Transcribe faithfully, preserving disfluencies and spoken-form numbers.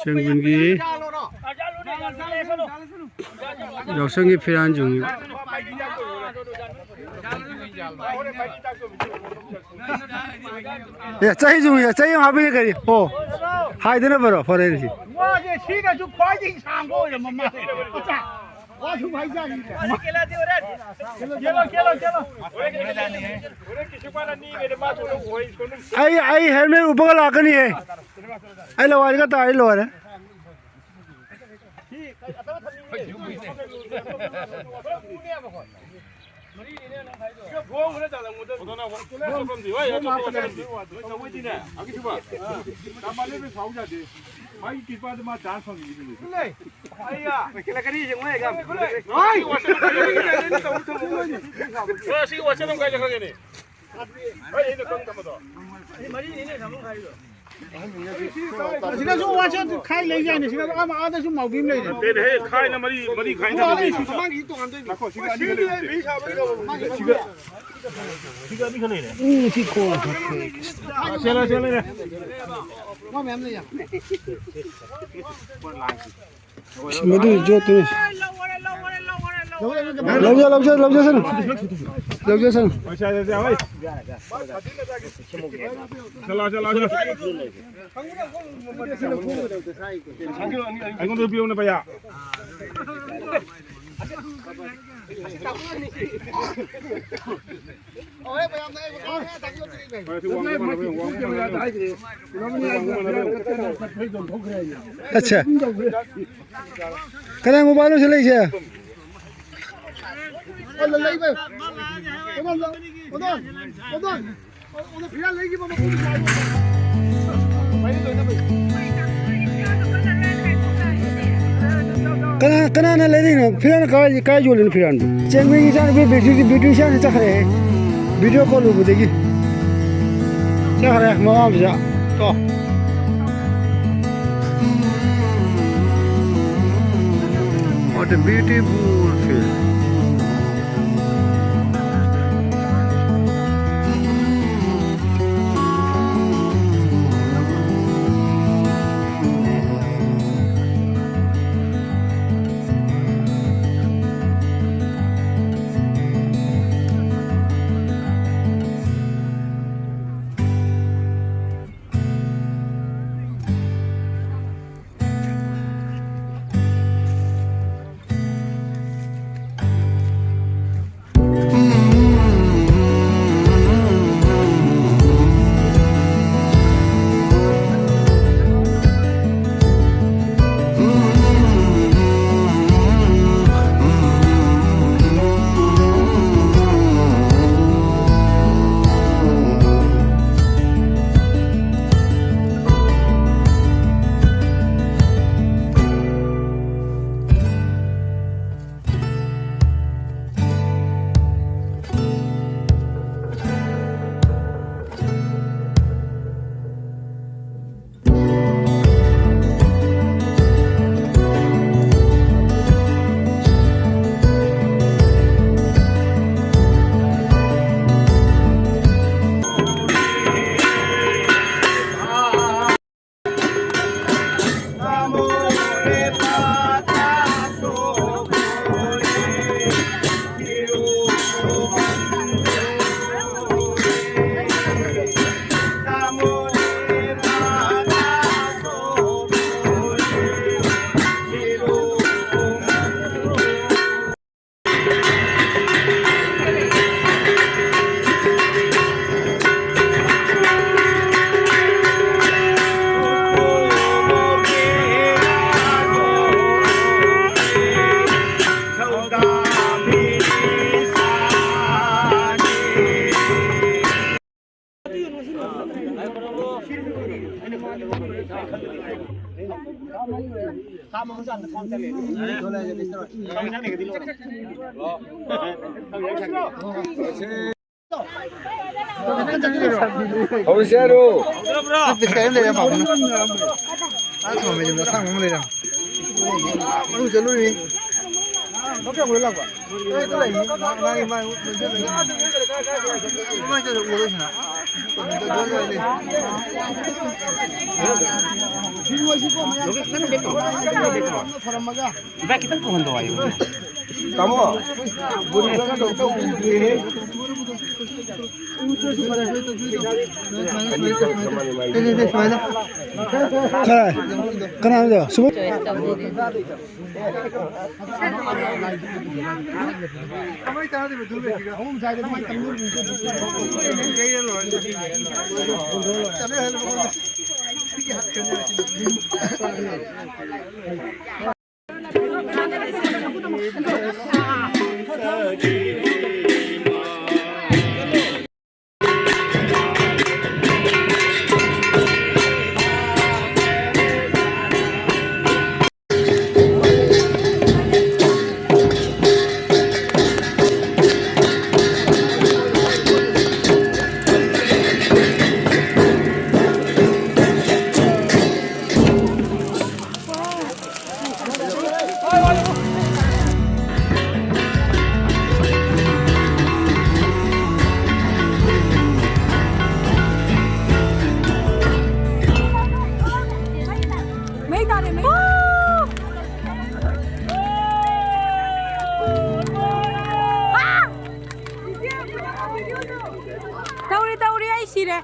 ꯌꯥꯎꯁꯪꯒꯤ, ꯌꯥꯎꯁꯪꯒꯤ ꯐꯤꯔꯥꯟꯁꯤꯡ꯫ ꯑꯦ, ꯆꯍꯤ ꯆꯨꯝꯃꯤ, ꯆꯍꯤ ꯑꯃ ꯍꯥꯞꯄꯤꯔꯦ ꯀꯔꯤ? ꯑꯣ, ꯍꯥꯏꯗꯅ ꯐꯔꯣ, ꯐꯔꯦ ꯑꯗꯨꯗꯤ꯫ ꯋꯥꯁꯦ ꯁꯤꯅꯁꯨ ꯈ꯭ꯋꯥꯏꯗꯒꯤ ꯁꯥꯡꯕ ꯑꯣꯏꯔꯝꯃ ꯃꯥꯜꯂꯦ꯫ ꯑꯣꯖꯥ, ꯋꯥꯁꯨ ꯍꯥꯏꯖꯔꯤ꯫ Kilo, kilo, kilo. ꯑꯩ, ꯑꯩ ꯍꯦꯜꯃꯦꯠ ꯎꯞꯄꯒ ꯂꯥꯛꯀꯅꯤꯍꯦ꯫ ꯑꯩ ꯂꯋꯥꯏꯗꯒ ꯇꯥꯔꯗꯤ ꯂꯣꯏꯔꯦ꯫ ꯁꯤꯒꯤ ꯋꯥꯆꯦꯞ ꯑꯃ ꯀꯥꯏ ꯆꯠꯈ꯭ꯔꯒꯦꯅꯦ? ꯑꯁꯤꯗꯁꯨ ꯋꯥꯆꯦꯞ ꯈꯥꯏ ꯂꯩ ꯌꯥꯏꯅꯦ꯫ ꯁꯤꯗ ꯑꯃ ꯑꯥꯗꯁꯨ ꯃꯥꯎꯕꯤ ꯑꯃ ꯂꯩꯔꯦ꯫ ꯅꯠꯇꯦꯅꯦꯍꯦ, ꯈꯥꯏꯅ ꯃꯔꯤ, ꯃꯔꯤ ꯈꯥꯏꯅ ꯊꯝꯃꯤꯅꯦ꯫ ꯁꯤꯒ ꯑꯅꯤꯈꯛ ꯂꯩꯔꯦ꯫ ꯎꯝ, ꯁꯤ ꯀꯣꯟ꯫ ꯆꯦꯜꯂꯦ, ꯆꯦꯜꯂꯦ꯫ ꯃꯥ ꯃꯌꯥꯝ ꯂꯩ ꯌꯥꯝ꯫ ꯃꯗꯨ ꯌꯣꯠꯇꯨꯅꯤ꯫ ꯂꯧꯖ-, ꯂꯧꯖ-, ꯂꯧꯖꯁꯅꯨ꯫ ꯂꯧꯖꯁꯅꯨ꯫ ꯆꯠꯂꯣ, ꯆꯠꯂꯣ, ꯆꯠꯂꯣ꯫ ꯑꯩꯉꯣꯟꯗ ꯄꯤꯔꯛꯎꯅꯦ ꯄꯩꯁꯥ꯫ ꯑꯠꯆꯥ꯫ ꯀꯅꯥ ꯃꯣꯕꯥꯏꯜꯅꯣ ꯁꯤ ꯂꯩꯁꯦ? ꯀꯅꯥ, ꯀꯅꯥꯅ ꯂꯩꯔꯤꯅꯣ? ꯐꯤꯔꯥꯟ ꯀꯥꯏ, ꯀꯥꯏ ꯌꯣꯜꯂꯤꯅꯣ ꯐꯤꯔꯥꯟꯕꯨ? ꯆꯦꯟꯕꯒꯤ ꯏꯆꯥꯅꯨꯄꯤ ꯕ꯭ꯌꯨꯇꯤ, ꯕ꯭ꯌꯨꯇꯤꯁꯤꯌꯥꯟꯁꯤ ꯆꯠꯈ꯭ꯔꯦ꯫ ꯚꯤꯗꯤꯑꯣ ꯀꯣꯜ ꯎꯕꯗꯒꯤ ꯆꯠꯈ꯭ꯔꯦ ꯃꯃꯥ ꯃꯆꯥ꯫ ꯇꯣ꯫ What a beautiful field. ꯍꯧꯔꯁꯤ ꯍꯥꯏꯔꯣ꯫ ꯄꯤꯁ ꯀꯔꯤꯝ ꯂꯩꯔꯦ ꯄꯥꯕꯅ꯫ ꯑꯥ, ꯊꯣꯡꯕ ꯃꯦꯆꯤꯟꯗꯣ ꯑꯁꯥꯡꯕ ꯑꯃ ꯂꯩꯔꯦ꯫ ꯃꯅꯨꯡ ꯆꯠꯂꯨꯔꯤ꯫ ꯏꯕꯥꯏ, ꯈꯤꯇꯪ ꯀꯧꯍꯟꯗꯧ ꯍꯥꯏꯌꯨ꯫ ꯇꯥꯃꯣ, ꯕꯨꯟ ꯈꯔ ꯀꯩꯅꯣ ꯇꯧꯕꯤꯒꯦꯍꯦ꯫ ꯀꯅꯥ? ꯀꯅꯥꯅꯣ? ꯁꯨꯕꯣ? ꯃꯩ ꯇꯥꯔꯦ, ꯃꯩ꯫ ꯇꯧꯔꯦ, ꯇꯧꯔꯦ, ꯑꯩ ꯁꯤꯔꯦ꯫